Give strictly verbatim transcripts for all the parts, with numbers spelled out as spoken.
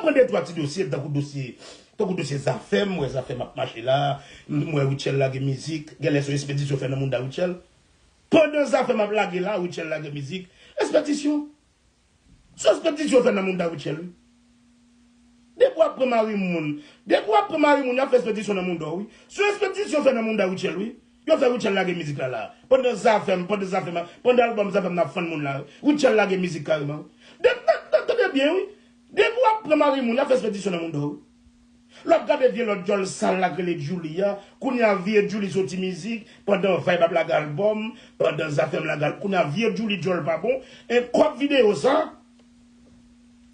Mwen de twa ti dosye, tankou dosye, tankou dosye Zafèm, m wè Zafèm ap mache la, m wè Rutshelle lage mizik, genlè se yon espedisyon fè nan mounda Rutshelle. Pandan Zafèm ap lage la, Rutshelle lage mizik, espedisyon. Se yon espedisyon fè nan mounda Rutshelle, wi. Depi w ap pran mari moun, depi w ap pran mari moun, y ap fè espedisyon nan mounda w, wi. Se yon espedisyon fè nan mounda Rutshelle, wi. Yo fè Rutshelle lage mizik la la. Pandan Zafèm, pandan Zafèm, pandan albòm Zafèm nan ap fann moun la, Rutshelle lage mizik kareman. De, de, de, tande byen, wi. Depi w ap pran mari moun, y ap fè espedisyon nan mounda w, wi. L ap gade vye lòt djòl sal la k rele Djouly a. Kounye a vye Djouly soti mizik, pandan Vibe ap lage albòm, pandan Zafèm lage al-, kounye a vye Djouly djòl pa bon. E kòb videyo sa,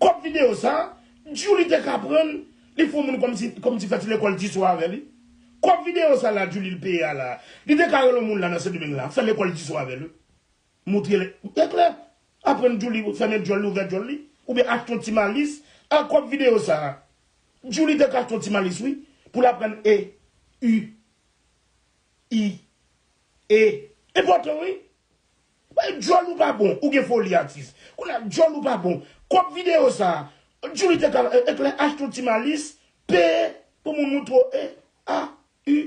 kòb videyo sa, Djouly te ka pran, li fè yon moun kòmsi, kòmsi fè ti lekòl diswa avè li. Kòb videyo sa la, Djouly l peye a la. Li te ka rele yon moun la nan Sendomeng la, fè lekòl diswa avè li. Moutre l, e klè. Aprann Djouly fèmen djòl li, ouvè djòl li. Oubyen achte yon ti malis. A kòb videyo sa a, Djouly te ka achte yon ti malis, wi. Pou l aprann E, U, I, E. Enpòtan, wi. Bay djòl ou pa bon, ou gen foli atis. Kounye a djòl ou pa bon. Kòb videyo sa a, Djouly te ka, e, e klè, achte yon ti malis, peye pou moun moutre w E, A, U.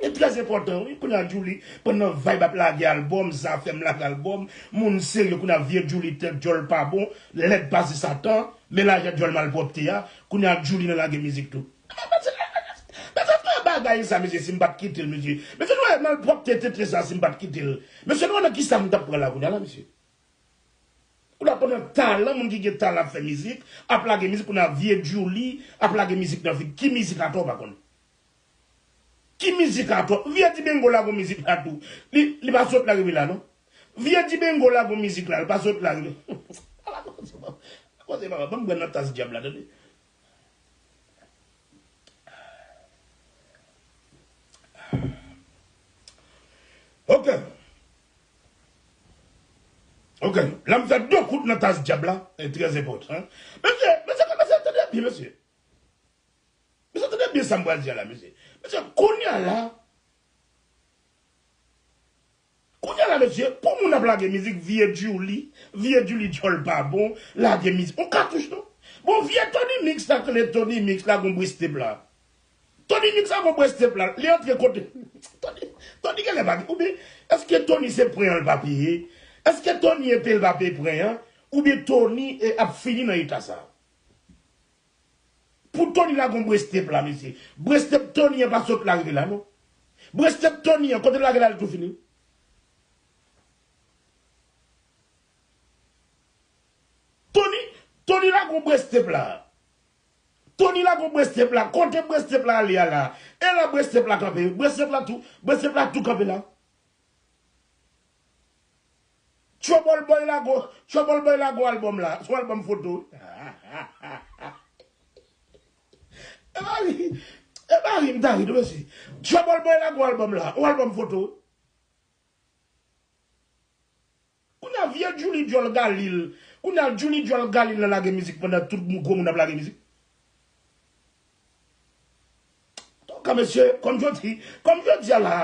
E trè enpòtan, wi. Kounye a Djouly, pandan Vibe ap lage albòm, Zafèm lage albòm, moun serye, kounye a vye Djouly tèt djòl pa bon, lèd pase Satan, men lajè djòl malpwòpte a, kounye a Djouly nan lage mizik tou. Mesye, mesye, mesye, fè bagay sa, mesye, si m pa t kite l, mesye. Mesye, nou wè malpwòpte tenten sa, si m pa t kite l. Mesye, nou wè nan kisa m t ap pran la kounye a la, mesye. Ou la konnen talan, moun ki gen talan ap fè mizik, ap lage mizik, kounye a vye Djouly ap lage mizik nan figi. Ki mizik atò ou pa konn? Ki mizik atò? Vye Dibengo lage yon mizik la tou. Li, li pa sot la rive la, non. Vye Dibengo lage yon mizik la, li pa sot la rive. Ala koze, papa. Koze, papa. Ban m bwè nan tas dyab la, tande. Ok. Ok. La m fè de kout nan tas dyab la. E trè enpòtan. Mesye, mesye, mesye, tande byen, mesye. Mesye, tande byen sa m pral di a la, mesye. Mesye, kounye a la, kounye a la, mesye, pou moun ap lage mizik, vye Djouly, vye Djouly djòl pa bon, lage mizik. On katouch, non? Bon, vye Tony Mix la, k rele Tony Mix la, gon brestep la. Tony Mix la, gon brestep la, li antre kote. Tony, Tony genlè pa gen, oubyen, èske Tony se pwen an l pa peye? Èske Tony e peye l pa peye pwen an? Oubyen Tony, e, ap fini nan eta sa? Pou Tony la gon brestep la, mesye. Brestep Tony an pa sot la rive la, non. Brestep Tony an, kote l lage la, li tou fini. Tony, Tony la gon brestep la. Tony la gon brestep la. Kote brestep la ale a la? E la brestep la kanpe. Brestep la tou, brestep la tou kanpe la. Trouble Boy lago, Trouble Boy lago albòm la, se yon albòm foto. E pa ri, e pa ri, m ta ri tou, mesye. Trouble Boy lago albòm la, yon albòm foto. Kounye a vye Djouly djòl Galil, kounye a Djouly djòl Galil nan lage mizik pandan tout moun, gwo moun ap lage mizik. Antouka, mesye, kòm jodi, kòm jodi a la,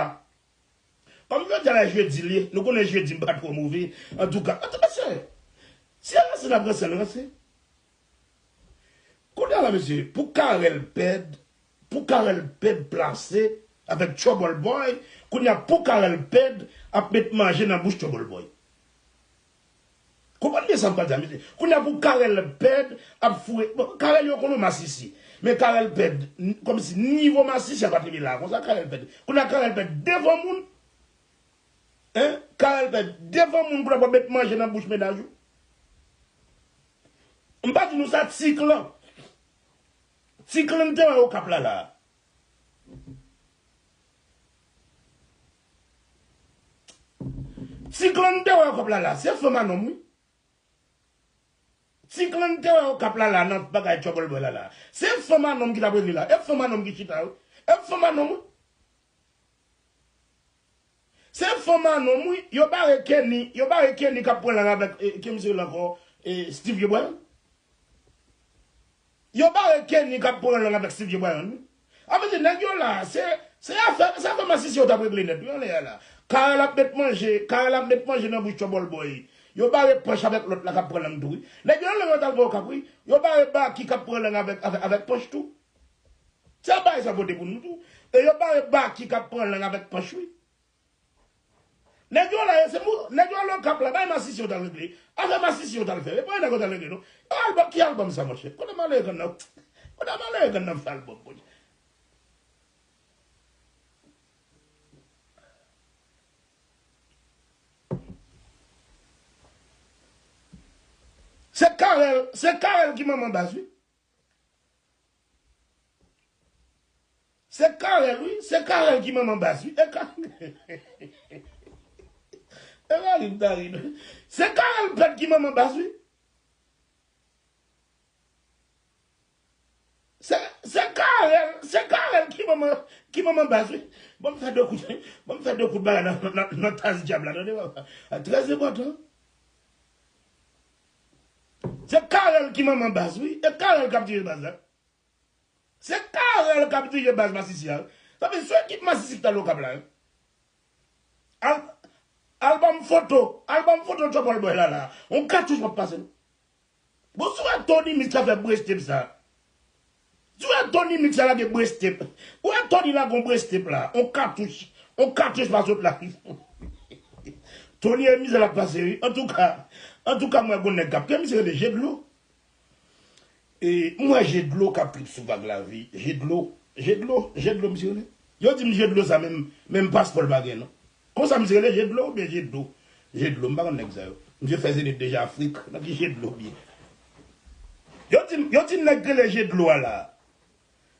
Kòm jodi a la jedi li ye, nou konnen jedi m pa twò move. Antouka, antouka, mesye, si a ranse n ap ranse, n ranse. Kounye a la, mesye, pou Carel pèd, pou Carel pèd plase avèk Trouble Boy, kounye a pou Carel pèd ap met manje nan bouch Trouble Boy. Konprann byen sa m pral di a, mesye. Kounye a pou Carel pèd ap foure. Bon, Carel yo konnen masisi. Men Carel pèd, n-, kòmsi nivo masisi a pa t rive la. Konsa Carel pèd. Kounye a Carel pèd devan moun. Hein? Carel pèd devan moun kounye a pou ap met manje nan bouch mennaj ou. M pa di nou sa, Ti Clan. Ti Clan te wè Okap la la. Ti Clan te wè Okap la la, se fanm a nonm wi. Ti Clan te wè Okap la la nan bagay Trouble Boy la la. Se fanm a nonm ki t ap regle la. E fanm a nonm ki chita wi. E fanm a nonm wi. Se fanm a nonm wi. Yo bare Kenny, yo bare Kenny k ap pran lang avèk, eh, ki misye rele ankò, eh, Steve Bryan. Yo bare Kenny k ap pran lang avèk Steve Bryan wi. Sa vle di nèg yo la, se, se afè, se afè masisi yo t ap regle nèt wi anlè a la. Carel ap met manje, Carel ap met manje nan bouch Trouble Boy. Yo bare Panch avèk lòt la k ap pran lang tou, wi. Nèg yo lè yo t al pran Okap, wi. Yo bare Baky k ap pran lang avèk, avèk, avèk Panch tou. Se bagay sa pote pou nou tou. E yo bare Baky k ap pran lang avèk Panch, wi. Nèg yo la, se mou, nèg yo al Okap la, bay masisi yo t al regle. Afè masisi yo t al fè. E pa nèg yo t al regle, non. Yo albòm, ki albòm sa, monchè? Kote malere grann nan? Kote malere grann nan fè albòm, monchè? Se Carel, se Carel ki manman baz, wi. Se Carel, wi. Se Carel ki manman baz, wi. E ka... E mari m ta ri, non. Se Carel pèt ki manman baz, wi. Se, se Carel, se Carel ki manman, ki manman baz, wi. Ban m fè de kout, ban m fè de kout bagay nan, nan, nan, nan tas dyab la, tande, papa. A, trè enpòtan. Se Carel ki manman baz, wi. E Carel k ap dirije baz la. Se Carel k ap dirije baz masisi a, wi. Sa vle di, se ekip masisi ki t al Okap la, wi. Al-, albòm foto, albòm foto Tchòpòl Bòy la, la. On katouch p ap pase, non. Bon, si w wè Tony Mix la fè brace tape sa. Si w wè Tony Mix la lage brace tape. Ou wè Tony lage on brace tape la. On katouch. On katouch pa sot la. Tony e mizè l ap pase, wi. Antouka, antouka, mwen gon nèg k ap, ke misye rele Je Dlo. E, m wè Je Dlo k ap trip sou Vag Lavi. Je Dlo, Je Dlo, Je Dlo, misye rele. Yo di m Je Dlo sa, menm, menm paspò l pa gen, non. Konsa misye rele, Je Dlo oubyen Je Do? Je Dlo, m pa konn nèg sa yo. Misye fè Zenith deja Afrik, nan ki Je Dlo byen? Yo di m, yo di m nèg k rele Je Dlo a la.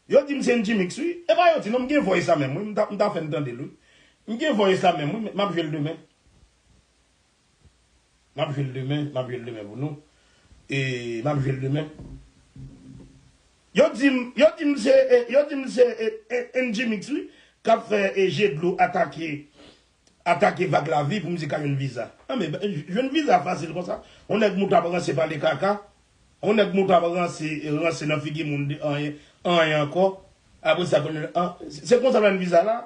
Yo di m se N G Mix, wi. E pa yo di, non, m gen voice la menm, wi. M ta, m ta fè n tande l, wi. M gen voice la menm, wi. M ap jwe l demen. M ap jwe l demen, m ap jwe l demen pou nou. E m ap jwe l demen. Yo di m, yo di m se, e, yo di m se, e, e, N G Mix, wi, k ap fè, e, Je Dlo atake, atake Vag Lavi pou misye ka jwenn viza. Anben, jwenn viza fasil konsa. On nèg moute ap ranse pale kaka. On nèg moute ap ranse, ranse nan figi moun, de anyen, anyen ankò. Apre sa, konnen, an, se konsa l jwenn viza la.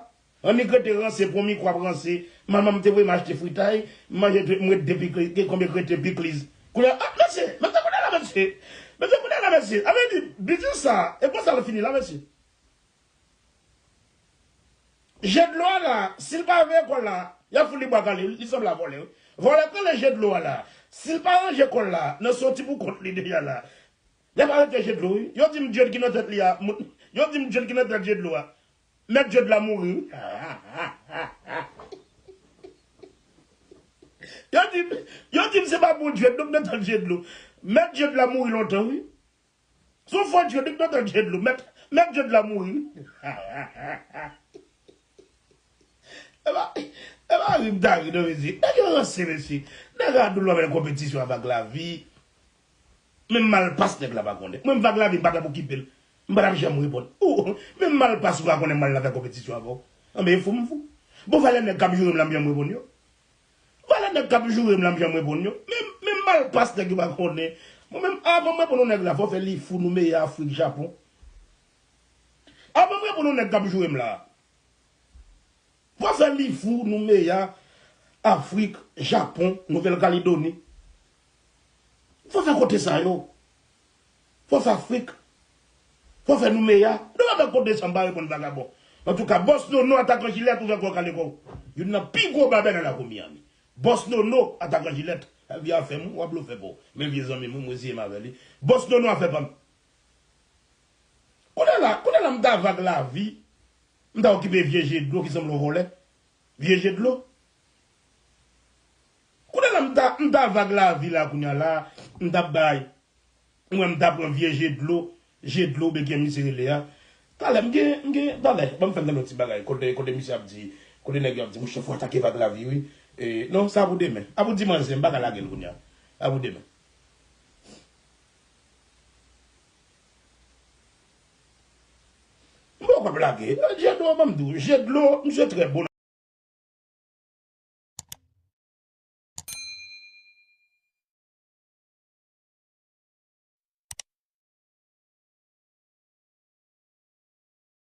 Annik rete ranse, pran mikwo ap ranse. Manman m te voye m achte fritay, m manje, m ret de pikliz, gen konbyen k rete pikliz. Kounye a, ah, mesye, mesye, kounye a la, mesye. Mesye, kounye a la, mesye. A vle di, biznis sa, e konsa l fini la, mesye. Je Dlo a la, si l pa veye kò l la, y ap fout li bwa kale, li sanble a vòlè, wi. Vòlè k rele Je Dlo a la, si l pa ranje kò l la, nan soti pou kont li deja la. Y ap arete Je Dlo, wi. Yo di m djed ki nan tèt li a, moun, yo di m djed ki nan tèt Je Dlo a. Mèt Djed la mouri, wi. Yo di m, yo di m se pa bon djed, donk nan tèt Djed Lo. Mèt Djed la mouri lontan, wi. Se yon fo djed, donk nan tèt Djed Lo. Mèt, mèt Djed la mouri, wi. E pa, e pa ri m ta ri, non, mesye. Nèg yo ranse, mesye. Nèg a dou lò men konpetisyon avèk lavi. Menm malpas nèg la pa konnen. Mwen, m Vag Lavi, m pa t ap okipe l. M pa t ap janm reponn. Ou, menm malpas ou pa konnen m al nan fè konpetisyon avè w. Anben, e fou m fou. Bon, valè nèg k ap joure m la, m janm reponn yo. Valè nèg k ap joure m la, m janm reponn yo. Menm, menm malpas nèg yo pa konnen. Mwen menm, avan m reponn yon nèg la, fò w fè li fou, nou meyè Afrik, Japon. Avan m reponn yon nèg k ap joure m la. Fò fè li fou, nou meyè Afrik, Japon, Nouvèl Kaledoni. Fò fè kote sa yo. Fò fè Afrik. Fò fè nou meyè. Nou pa fè kote sa, m pa reponn vagabon. Antouka, Bòs Nono, atakan jilèt, ouvè kò w, kale kò w. Youn nan pi gwo babè nan lakou Miami. Bòs Nono, atakan jilèt. Vye afè m, w ap blofè pou w. Men vye zanmi m, mwen reziye m avè li. Bòs Nono, afè pa m. Kounye a la, kounye a la, m ta Vag Lavi. M ta okipe vye Djed Lo ki sanble yon vòlè. Vye Djed Lo. Kounye a la, m ta, m ta Vag Lavi la, kounye a la, m ta bay. Mwen, m ta pran vye Djed Lo, Djed Lo, oubyen ki misye rele a. Talè, m gen, m gen, talè, ban m fè m tande yon ti bagay. Kote, kote misye ap di, kote nèg yo ap di, monchè, fò atake Vag Lavi, wi. E, non, sa pou demen. A pou dimanch, m pa ka lage l kounye a. A pou demen. M poko ap lage. Djed Lo, ban m di w, Djed Lo, misye trè bon.